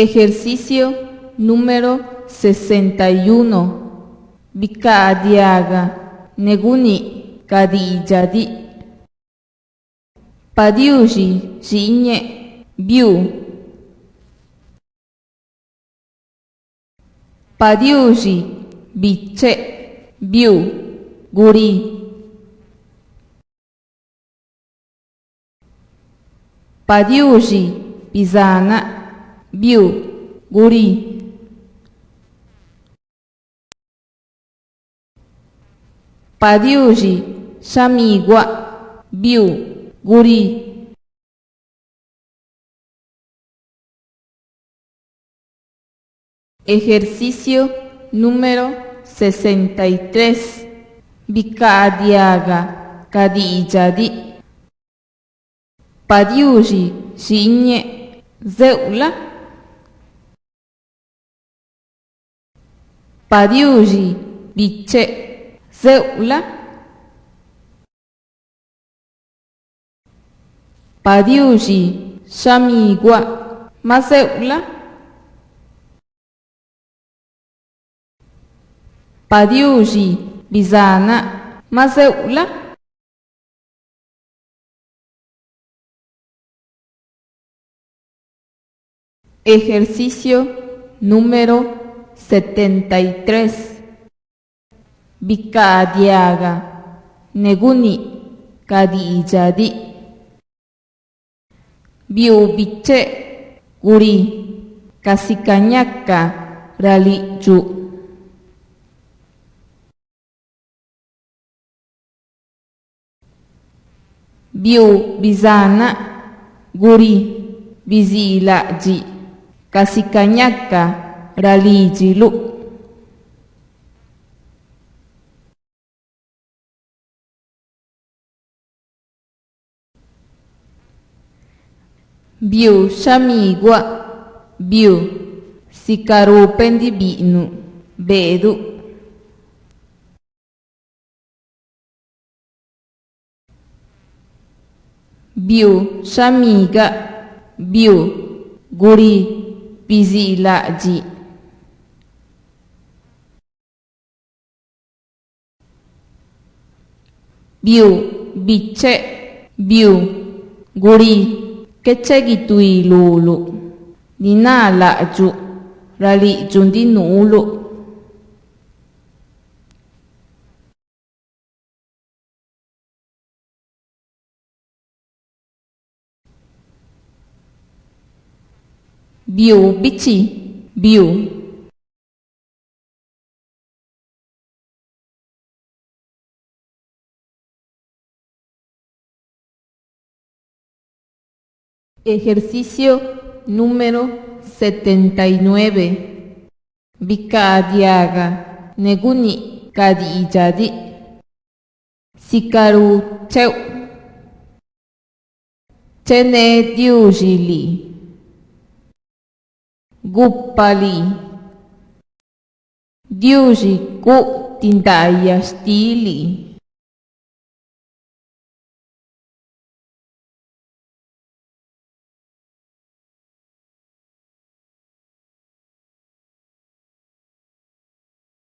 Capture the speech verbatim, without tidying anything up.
Ejercicio número sesenta y uno. Bicaadiaga ne guníꞌ ca diidxaꞌ diꞌ. Pa Diuxi xiiñeꞌ, biuu. Pa Diuxi bicheꞌ, biuu, gurí. Pa Diuxi bizanaꞌ, biuu, gurí. Pa Diuxi xhamiguaꞌ, biuu, gurí. Ejercicio número sesenta y tres. Bicaadiaga ca diidxaꞌ diꞌ. Pa Diuxi xiiñeꞌ, zeꞌuꞌ la? Pa Diuxi bicheꞌ, zeꞌuꞌ la? Pa Diuxi xhamiguaꞌ, maꞌ zeꞌuꞌ la? Pa Diuxi bizanaꞌ, maꞌ zeꞌuꞌ la? Ejercicio número setenta y tres. Bicaadiaga ne guníꞌ ca diidxaꞌ diꞌ. Biuu bicheꞌ, gurí, casi ca ñaca ra lidxuꞌ. Biuu bizanaꞌ, gurí, biziilaꞌdxiꞌ, casi ca ñaca ra lídxiluꞌ. Biuu xhamiguaꞌ, biuu, sicarú peꞌ ndiꞌ biꞌnuꞌ beeduꞌ. Biuu xhamigaꞌ, biuu, gurí, biziilaꞌdxiꞌ. Biuu bicheꞌ, biuu, gurí, qué cheꞌ guituí luluꞌ, ni naa laꞌdxuꞌ ra lidxuꞌ ndiꞌ nuuluꞌ. Biuu bichi, biuu. Ejercicio número setenta y nueve. Bicaadiaga ne guníꞌ ca diidxaꞌ diꞌ. Sicarú cheꞌu. Chené Diuxi lii. Gupa lii. Diuxi guꞌ ti ndaayaꞌ xtiꞌ lii.